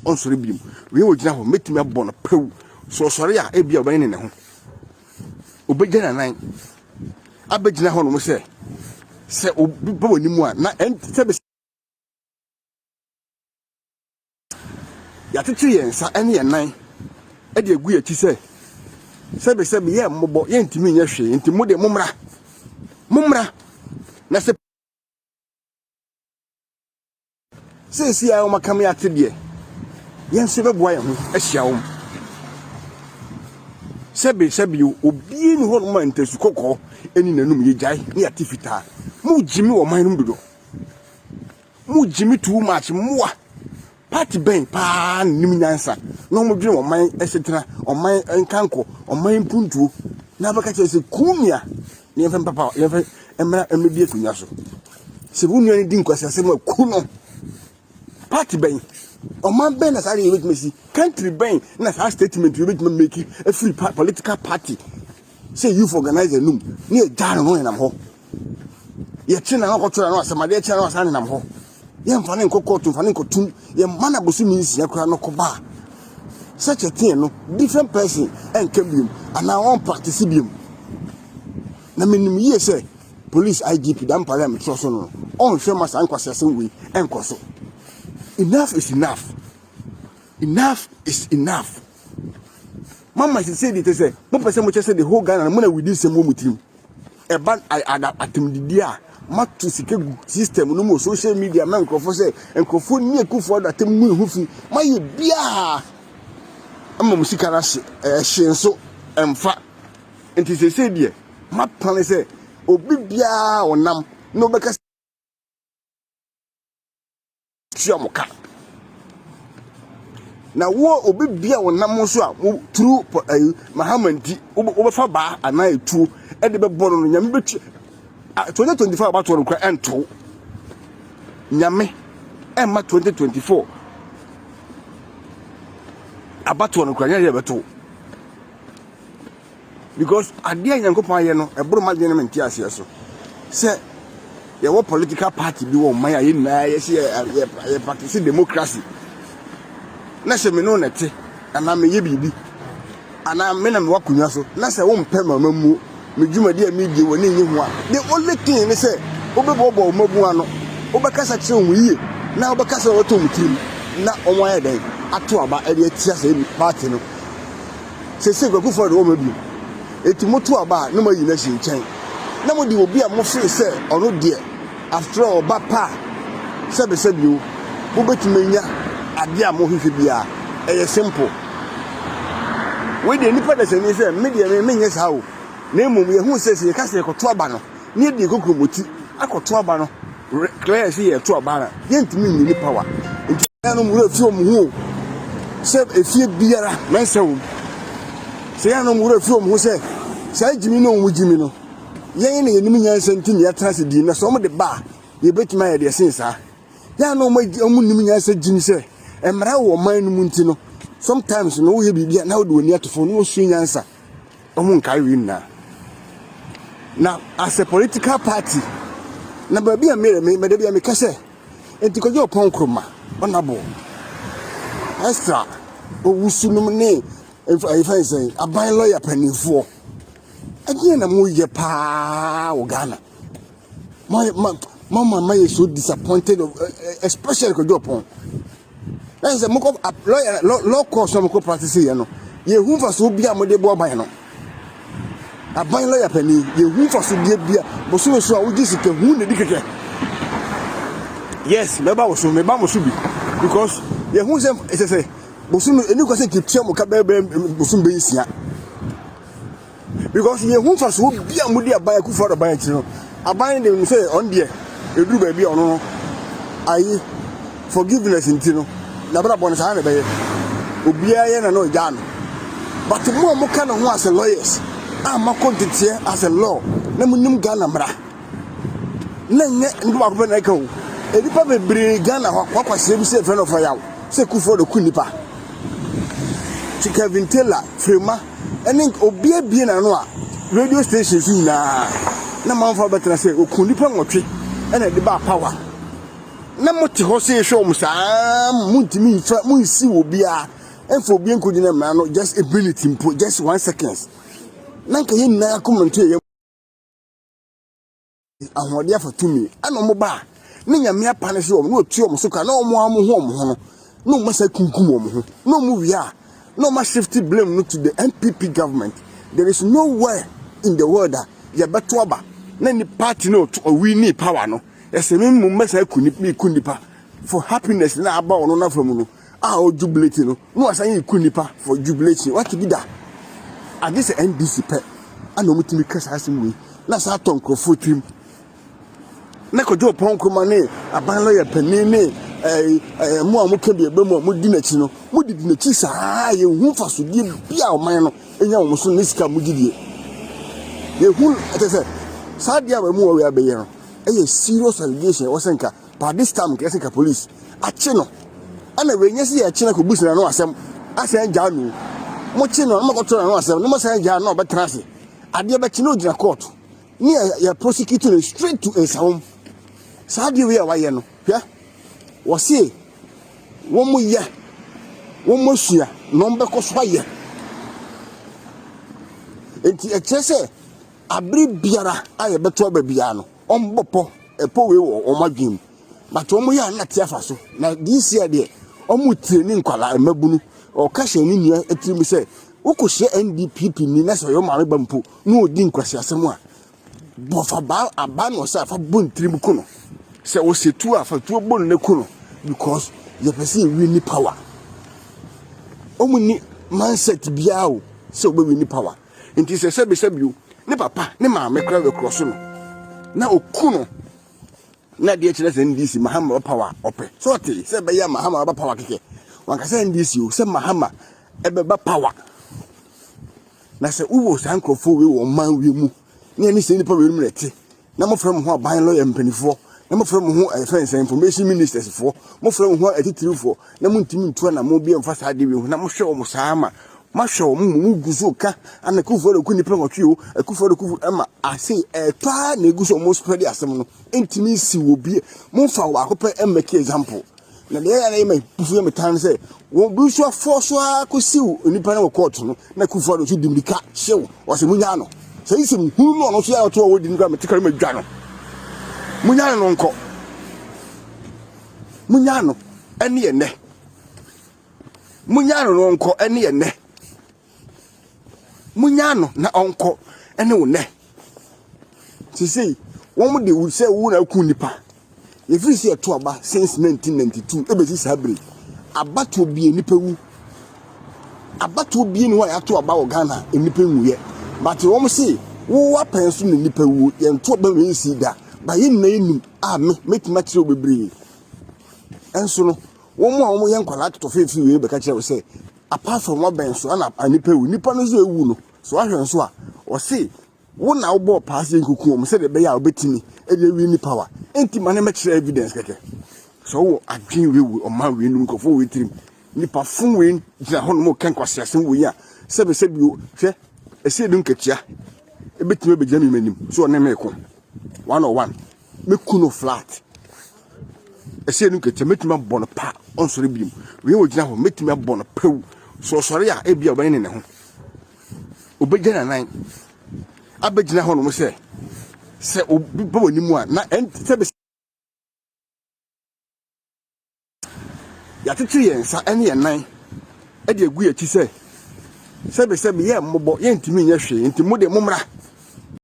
Ɔnsɔre biom. Wei ɔgyina hɔ, mɛtumi abɔ no pɛw. Sɛ ɔsɔre a, ebia ɔbɛne ne ho. Ɔbɛgya n'anan abɛgyina hɔnom sɛ sɛ obi ba w'anim a na ɛn sɛ yɛakyekyere yɛn nsa ne yɛn nan de agu yɛn akyi sɛ sɛbesɛbe yɛn mmɔbɔ yɛntumi nyɛ hwee nti mo deɛ mommra mommra na sɛ seesei a wɔaka me ate deɛ yɛn nso yɛbɛboa yɛn ho ahyia wɔn sɛbesɛbe obie ni hɔnom a ntasu kɔkɔɔ ɛni n'anum yɛgyae ne yɛate fitaa mo gyimi wɔ man no mu dodo Mo gyimi too much mmoa. Party bɛn paa na nim nyansa na wɔn dwene ɔman ɛsetena, ɔman nkankɔ, ɔman mpuntuo na abɛka kyerɛ sɛ kuu nua na yɛmfa mpapa yɛmfa mmra mmɛdi akonnwa so. Sɛ wo nua no di nkwasi asɛm a ku no. Party bɛn ɔman bɛn na saa deɛ yɛbɛtumi asi country bɛn na saa statement yɛbɛtumi make afiri political party sɛ youth organizer num ne yɛgyaa no no nenam hɔ. Yɛkye no na ɔkɔto no asɛm adeɛ kye no ɔsan nenam hɔ. Yɛmfa no nkɔ kɔɔto mfa no nkɔtum. Yɛmma no abosome nsia koraa no kɔba a such a thing no different person ɛnka biom anaa ɔn practice biom. Na menim yie sɛ police IGP Dampare a metrɔ so no no ɔnhwɛ ma saa nkwaseasɛm wei ɛnkɔ so. Enough is enough. Enough is enough. Mama sese de te sɛ mopɛ sɛ mokyɛ sɛ the whole Ghana no mo na widi nsɛm wɔ mo tirim. Ɛba atemdidi a, moato sika gu system no mu social media ma nkurɔfoɔ sɛ nkurɔfoɔ nni Akufo Addo atem ngu ne ho fi. Moayɛ biaa ama mo sika no ahye, ɛhye nso ɛmfa. Nti seesei deɛ moapane sɛ obi biaa ɔnam na ɔbɛka tua mo ka. Na wo obi bia wo nam so a wo turu ayi Mahama nti wobɛfa baa anaa etuo ɛde bɛbɔ no no nyame bɛtua 2025 abatoɔ no kora ɛnto nyame ɛmma 2024 abatoɔ no kora nyɛ yɛ bɛto Because adeɛ a Nyankopɔn ayɛ no ɛboro m'adwene ne me nteaseɛ so. Sɛ yɛwɔ political party bi wɔ ɔman a yɛn nyinaa yɛsi yɛ yɛ yɛ practice democracy na sɛ me ne wo na ɛte anaa meyɛ biribi anaa me na mewɔ akonnwa so na sɛ wompɛ ma mammuo me dwumadi a meredie w'ani nnye ho a the only thing ne sɛ wobɛboaboa wo mmabun ano wobɛkasa kyerɛ wɔn yie na wobɛkasa wɔtɔ wɔn tirim na wɔn ayɛ dɛn ato aba de atia sɛ party no. Seesei Kwaku Ford wɔ hɔ bio. Enti moto aba a, na moayi no asi nkyɛn, na mode obi a mofee sɛ ɔno deɛ, after all, ɔba pa a, sɛbesɛbe o, mobɛtumi anya adeɛ a mohwehwɛ biara. Ɛyɛ simple. Wei deɛ nnipa dasani sɛ, me deɛ me menyɛ saa o. Na mmom yɛhu sɛ sɛ yɛka sɛ yɛkɔto aba no, na yɛdi kokuromoti akɔto aba no, clear sɛ yɛto aba no, yɛntumi nyi ne power. Nti yɛnom werɛ fi wɔn ho o, sɛ efie biara mɛnsa wom. Sɛ yɛnom werɛ fi wɔn ho sɛ saa gyimi no wɔn gyimi no, yɛn na yɛnim nyansa nti na yɛatena ase din na sɛ wɔn de ba a, yɛbɛtumi ayɛ deɛ sen saa. Yɛn na wɔn nim nyansa gyimi sɛ mmara wɔ ɔman no mu nti no, sometimes no woyɛ biribi a na wode w'ani ato fam na wɔsua nyansa. Wɔn nkae wei nyinaa. Na as a political party, na baabi a meyɛ me mɛda bi a meka sɛ nti kɔgye ɔpɔn nkroma ɔnabo extra owusu nom ne ɛfɛn sɛn aban lɔya panimfoɔ ɛdeɛ na moyɛ paa wɔ Ghana. My my my mama is so disappointed of eh, eh, especially Kojo Oppong. Ɛyɛ sɛ mokɔ lawyer law law course na mokɔ practice yɛ no yɛhu mfasoɔ bi a mode boa aban no aban lawyer panin yɛhu mfasodeɛ bi a bosome so a wogye sika hu na di kɛkɛ yes mɛba wo so meba mo so bi because yɛhu sɛ ɛsɛ sɛ bosome ɛni kwa sɛ nketua mo ka bɛyɛ bɛyɛ bosome bɛyɛ nsia Because yɛn hu nfasoɔ bi a wɔde aban akufo ado aban akyi no aban de sɛ ɔno deɛ eduru baabi a ɔno no ayi forgiveness nti no n'abrabɔ no saa na ɛbɛyɛ obiara yɛ na na ɔgyaa no but mo a moka ne ho as a lawyers a makɔ nteteɛ as a law na monim Ghana mmara na nyɛ nipa baako pɛ na ɛka o nnipa bebree Ghana hɔ wakwaseɛ bi sɛ ɛfrɛ no ɔfa sɛ kufoɔ de ku nipa Kevin Taylor Frema ɛne obi abue n'ano a radio stations nyinaa na manfoɔ abɛtena sɛ oku nnipa nwɔtwe ɛna ɛde baa power. Na mote hɔ sɛ yɛhwɛ wɔn saa, montumi mfa monsi wɔ biara ɛmfa obi nkɔgyina mmara no just a minute mpo, just one seconds. Na nka yɛn nyinaa akoma nto yɛn ahoɔden afa tumi. Ɛna wɔn ba a, ne Nyame apa ne so wɔn, na wɔtua wɔn so ka, na wɔn ara wɔn ho wɔn ho no, na wɔn asa kunkum wɔn ho, na wɔn wie a, na wɔn ashift blame no to the NPP government. There is nowhere in the world a yɛbɛto aba na ni party no ɔwi ni power no, ɛsɛ me mmom mɛsan aku nipa, meku nipa for happiness na aba ɔno n'afa mu no a ɔjubilate no, na wasan yɛ ku nipa for jubilation. Wate bi da? Agye sɛ NDC pɛ ana wɔtumi ka saa asɛm wei na saa atɔ nkurɔfoɔ tirim. Na Kojo Oppong Nkrumah ne aban lɔya panin ne ɛɛ ɛɛ mo a moka bi ɛbɛ mu a modi n'akyi no, modidi n'akyi saa, yɛnhu mfasodeɛ bi a ɔman no nya wɔn so ne sika a mogye die. Yɛhu ɛkyɛ sɛ saa adeɛ a wɔn mu wɔ wei abɛyɛ no ɛyɛ serious allegation. Ɛwɔ sɛ nka by this time nka ɛsɛ nka police akye no. Ɛna wei nyɛ sɛ yɛkye no akɔbu sena no asɛm asan gyaa no. Mokye no na mokɔto no asɛm na mosan gyaa no na ɔbɛtena ase. Adeɛ bɛkye na ɔgyina court ne yɛ yɛ prosecute no straight to nsawom. Saa adeɛ wei a wayɛ no, hwɛ, wɔse wɔn yɛ, wɔn asua na wɔn bɛkɔ so ayɛ. Nti ɛkyerɛ sɛ abere biara a yɛbɛto aba biara no, wɔn bɔ pɔ ɛpɔ wei wɔ wɔn adwene mu, but wɔn yɛ a na te afa so. Na this year deɛ, wɔn tire ne nkwalaa mmabunu ɔka hyɛ ne nua tirim sɛ wokɔhyia NDPP ni na sɛ ɔyɛ maame ba mpo na ɔdi nkwasiasɛm a, bɔfa baa aba na ɔsɛ afa bɔ ne tirim ku no. Sɛ ɔsɛ tuo a, fa tuo bɔ no na ku no, because yɛpɛ sɛ yɛwi ni power. Wɔn ni mindset biara o sɛ wɔbɛwi ni power. Nti sɛ sɛbisɛbi o, ne papa ne maame koraa bɛkorɔ so no na ɔku no, na adeɛ kyerɛ sɛ NDC Mahama ba power ɔpɛ sɛ ɔte sɛ ɛbɛyɛ Mahama ba power kɛkɛ. Wanka sɛ NDC o, sɛ Mahama ɛbɛba power. Na sɛ wowɔ saa nkurɔfoɔ wei wɔ ɔman wei mu ne ɛne sɛ nnipa wei mu na ɛte, na mofrɛ mo ho aban lɔyɛ mpanimfoɔ, na mofrɛ mo ho ɛfɛn sɛ information ministers foɔ, mofrɛ mo ho atitirifoɔ, na montumi ntu anammɔn bi mfa saa adeɛ wei ho, na mohwɛ wɔn saa ma mahwɛ wɔn mu mu gu so ka ana Akufo Addo ku nnipa 8 o, Akufo Addo kufu ɛma ase ɛtɔ a na egu so wɔn spread asɛm no ntumi nsi wɔ bi. Momfa baako pɛ mmɛki example. Na deɛ ɛyɛ na yɛ ma bufu yɛ me tan sɛ wɔn bi nso afɔ so ara kɔsiw nnipa no wɔ kɔɔto no, na Akufo Addo nso di mirika hyew wɔsɛ munyaa no sɛ nsɛm hunu no, ɔno nso yɛ ɔto a wɔdi no kora mete kora ma dwa no. Munyaa no nkɔ, munyaa no ɛne ɛnɛ, munyaa no no nkɔ ɛne ɛnɛ, munyaa no na ɔnkɔ ɛne wo nɛ. Sisei wɔn de wo sɛ wo na aku nipa. Yɛfiri sɛ yɛto aba since 1992 ɛbɛsi saa bere, abatoɔ bie nipa wu. Abatoɔ bie ni hɔ a yɛato aba wɔ Ghana nipa nwuyɛ, but wɔn se wo apɛn so na nipa wuo. Yɛnto aba wei nsi da ba, yɛn nyinaa yɛnim a me mɛtumi akyerɛ wo bebree. Ɛnso no wɔn a wɔyɛ nkwadaa totɔ feefee wei bɛka kyerɛ wo sɛ apart from wabɛn so ana nipa wu, nipa no nso ewu no so ahwɛ nso a, ɔse wo na wobɔɔ paa sɛ nkuku wɔn sɛdeɛ ɛbɛyɛ a wobɛtumi de awi ni power. Enti ma ne mɛkyerɛ evidence kɛkɛ sɛ wowɔ adwene wei wɔ ɔman wei nom nkurɔfoɔ wei tirim. Nipa fo wei gyina hɔ nom ka nkwaseasɛm wei a, sɛbesɛbe o, hwɛ ɛsɛ edu nkatua ebɛtumi abɛgyina mi m'anim so ɔne me ko one on one, mɛku no flat. Ɛsɛ edu nkatua mɛtumi abɔ no pa ɔnsɔre biom. Wei wɔ gyina hɔ mɛtumi abɔ no pɛw so ɔsɔre a, ebi a ɔbɛne ne ne ho obɛgya nanan abɛgyina hɔ nom sɛ obi bɛ wɔ anim a na sɛbe yɛakyekyere yɛn nsa ne yɛn nan de agu yɛn akyi sɛ sɛbesɛbe yɛ mmɔbɔ, yɛntumi nyɛ hwee, nti mo de mommra.